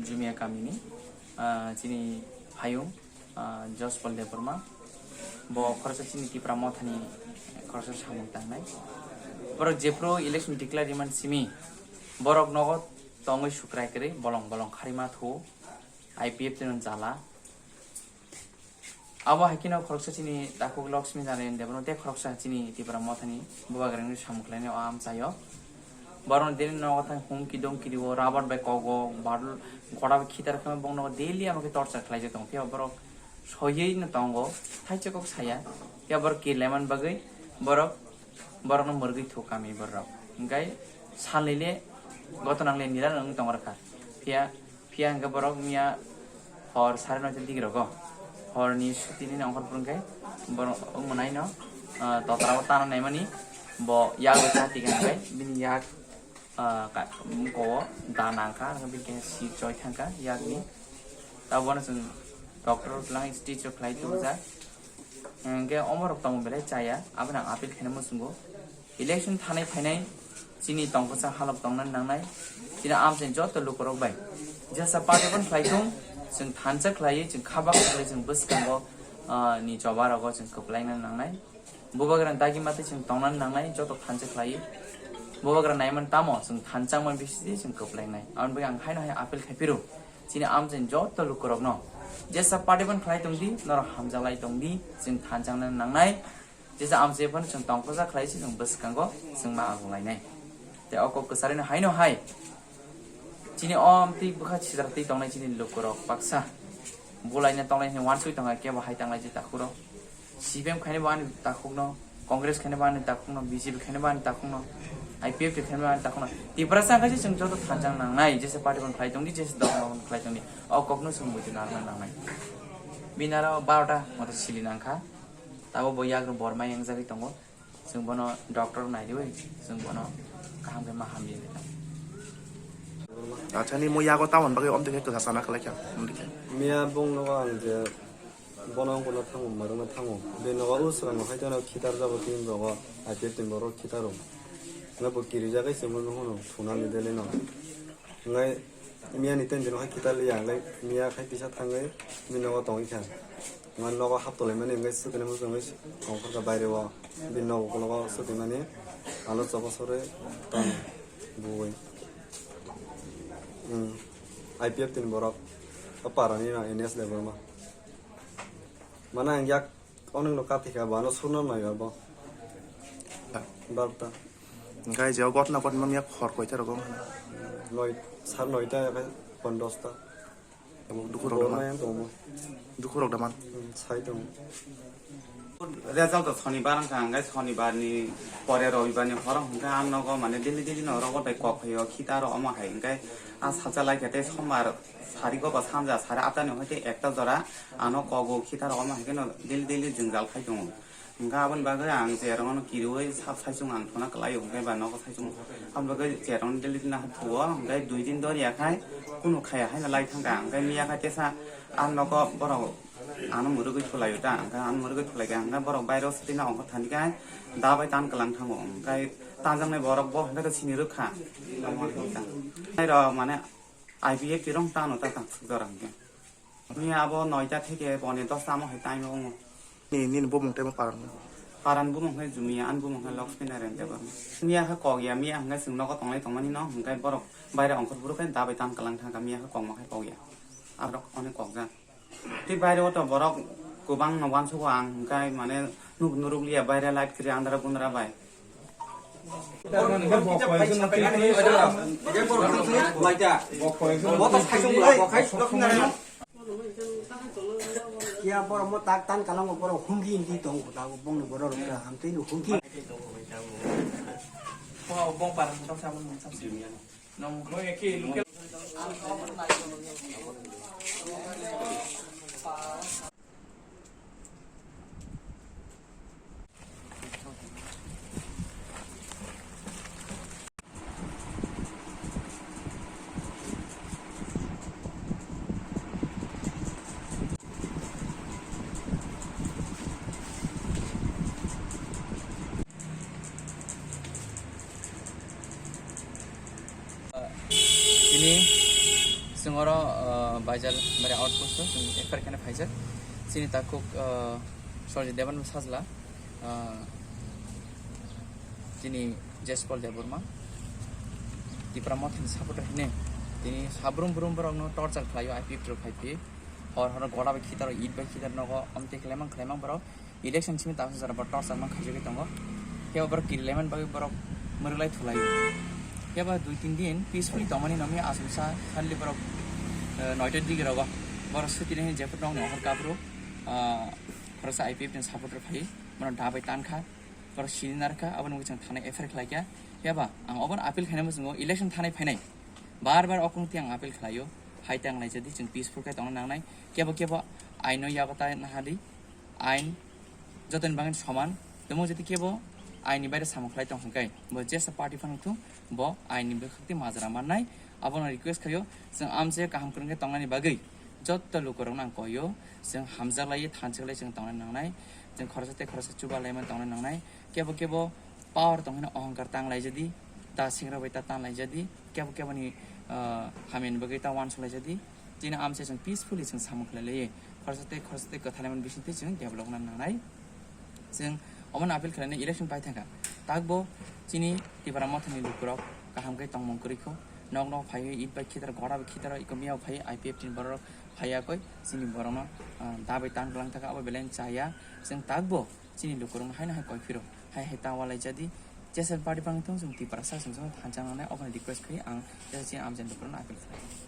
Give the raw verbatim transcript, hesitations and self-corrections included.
Jumia kamini, ah, chini hayung, ah, Jospal Debbarma, bo khoroksa chini Tipra Mothani khoroksa samung tangnai. Borok jephru election declare rimani simi, borok nogo tongwi sukrai kwrwi bolong bolong kharima thu, I P F T no jala. Abo hai kheno khoroksa chini takhuk Laxmi Narayan Debbarma tei khoroksa chini Tipra Mothani bubagrani samung khlainai o amchaio. Borokno daily nogo thang humki domki rio, rabar bai kogo, badul, gora bai khitar khe bongno daily amo khe torture khlaijak tongo. Phiya borok soywi no tongo, thaicha kok saya. Phiya borok kir lemani bagwi borok, borokno mwrwgwi thu kami borok. Hwnkhe salni le goto nang le nira wng tong rwkha. Phiya Phiya hwnkhe borok miya hor sare noita digirogo. Horni sutini nongkhor phuru hwnkhe borok wngmanaino, ah, totra o tana naimani bo yago cha tigani bai bini yak, ah, ka-, muko o da nangkha, hwnkhe bini khe si choi thangkha yakni. Tabukno chwng doctor lang stitch o khlai tubujak. Hwnkhe omorok tongmung belai chaya, abono ang appeal khaina muchungo. Election thanai phainai chini tongkha sa halok tongna nangnai, chini amchaini joto lukurok bai. Jesa party phano khlai thung, chwng thansa khlaiwi, chwng kha baksa khlaiwi, chwng bwskango, ah, ni choba rogo chwng kwplaina nangnai. Bubagra dagi matwi chwng tongna nangnai, joto thansa khlaiwi. Bubagra naiman tamo, chwng thansa wngmani bisingtwi chwng kwplainai. Aboni bagwi ang haino hai appeal khai phiro. Chini amchaini joto lukurokno jesa party phano khlai tongdi, norok hamjaklai tongdi, chwng thansa wngna nangnai. Jesa amchai phano chwng tongkhosa khlai se chwng bwskango chwng ma agung lainai. Tei o kok kwcharino haino hai. Chini o amtwi bwkha sijak twi tongnai chini lukurok baksa. Bulaina tongnai hwnwi uansuk tongo kebo hai tanglai je takhuro. C P M khaina bo ani takhukno, Congress khaina bo ani takhukno, B J P khaina bo ani takhukno, I P F T khaina bo ani takhukno. Tiprasa khaise chwng joto thansa nangnai, jesa party phano khlai tongdi, jesa dol phano khlai tongdi. O kokno chwng buitu narwkna nangnai. Bini aro barota moto sili nangkha. Tabuk bo yagrok borma yangjagwi tongo. Chwng bono doctor nai riwi, chwng bono kaham khe ma hamri. Acha, ni mo yago tamon bagwi omtwi khe kwsa sana khlai kha, omtwi khe. Miya bong nogo ang je bono wng bono thango, marwkno thango. Bini nogo o swrang no hai tono khitar jabo tin rogo, I P F T ni borok khitaro. Nga bo kirijagwi chwngno hwnwi thunani delino. Ngai miya ni ten dino hai khitar liya, ngai miya khai tisa thangwi bini nogo tongwi kha. Ngai nogo hap tolai mani ngai swkani muchungwi tongkha kha baire o. Bini nogo ukologo swkani mani alo choba sore tong buwi. Hmm. I P F T ni borok o para ni no N S Debbarma. Mana ang yak onok no kathi kha, bano surna nai ba bo. Barta. Hingke je o gotna gotma miya khor koita rogo. Noi, sar noita ya khe pon dosta. Abo dukhu rok da man. Borma yang tongmo. Dukhu rok da man. Hmm, sai tong. Result to sonibar wngkha, hingke sonibar ni pore robibar ni horo hingke ang nogo mane daily daily no rogo bai kok phaio, khita ro omo hai hingke a sacha lai khe tei sombar sari go ba sanja sari atta ni hoi tei ekta jora ano kogo khita ro omo hai khe no daily daily jwngjal khai tongo. Hingke aboni bagwi ang cherong no kiriwi sab saichung ang thuna kwlaio, hingke ba nogo saichung. Aboni bagwi cherong daily na thuo, hingke dui din doriya khai kunu khaya haino lai thangkha, hingke miya khai tesa ang nogo borok ano mwrwgwi thulaio ta, hingke ano mwrwgwi thulaikha, hingke borok bairo swtwino ongkha thani khai da bai tan kwlang thango, hingke tanjaknai borok bo hingke to sini rwkha. Nairok mane I P F T rong tano ta tang suk jora hingke. Ni abo noita theke pone dosta amo hai time wngo. Ni, nini bumung tei mo paran mo? Paran bumung hai Jumia, an bumung hai Laxmi Narayan Debbarma. Miya khe kok ya, miya hwnkhai chwng nogo tonglai tongmani no, hwnkhai borok baire ongkhor buru khai dabai tan kwlang thangkha, miya khe kokma khai kok ya. Aborok onek kokjak. Tei baire o to borok kwbang no uansugo ang, hwnkhai mane nuk nuruk liya baire light kwrwi andra gundra bai. Kiya borok mo tak tan kalango borok hungki hindi tong ko tago bongni borok rok hamtwi no hungki. Bong parang tong sabon mung sabsi. Oro, ah, Baijal mare outpost o chwng F I R khaina phaijak. Chini takhuk, ah, Sorjit Deban sajla, ah, chini Jespal Debbarma, Tipra Mothani supporter hine, tini sabrum brum borokno torture khlaio, I P F rok phai phi. Hor hor gora bai khitar, it bai khitar nogo, amte khlaimang khlaimang borok. Election simi tangsa jora borok torchar mang khaijagwi tongo. Phiya borok kirilaimani bagwi borok mwrwklai thulaio. Phiya ba dui tin din peacefully tongmani nokni aswksa kharli borok, eh, noita digi rogo borok suti nai jephru nokni ohor kapro, ah, khoroksa I P F ni supporter phai bono da bai tankha, borok sini narkha, aboni bagwi chwng thana F I R khlaikha. Phiya ba ang obono appeal khainai muchungo election thanai phainai bar bar okung tiyang appeal khlaio, hai tang laijadi chwng peaceful khe tongna nangnai, kebo kebo aino yago ta nahadi. Ain jotoni bagwi soman. Tamo jodi kebo ain ni baire samung khlai tong hwnkhe, bo jesa party phano thung, bo ain ni bwkhak tei majra mannai. Abono request khaio, chwng amche kaham kwrwng khe tongnani bagwi jotto lukurokno ang koio, chwng hamjak lai, thanchak lai chwng tongna nangnai. Chwng khoroksa tei khoroksa chuba laimani tongna nangnai. Kebo kebo power tong hino ohongkar tang laijadi, ta singra bai ta tan laijadi, kebo kebo ni, ah, hamya ni bagwi ta uansuk laijadi. Chini amche chwng peacefully chwng samung khlai lai, khoroksa tei khoroksa tei kwthalaimani bisingtwi chwng develop wngna nangnai. Chwng omono appeal khlainai election pai thangkha. Takbo chini Tipra Mothani lukurok kaham khe tongmung kwrwi kho. Nok nok phaiwi it bai khitar, gora bai khitar, iko miya phai I P F T ni borok phaiya koi chini borokno, ah, dabai tan kwlang thangkha, abo belai chaya. Chwng takbo chini lukurokno haino hai koi phiro, hai hai ta walai jadi. Jesa party phano thung, chwng Tiprasa chwng thanchang nangnai, obono request khlai ang jesa chini amchai lukurokno appeal khlai.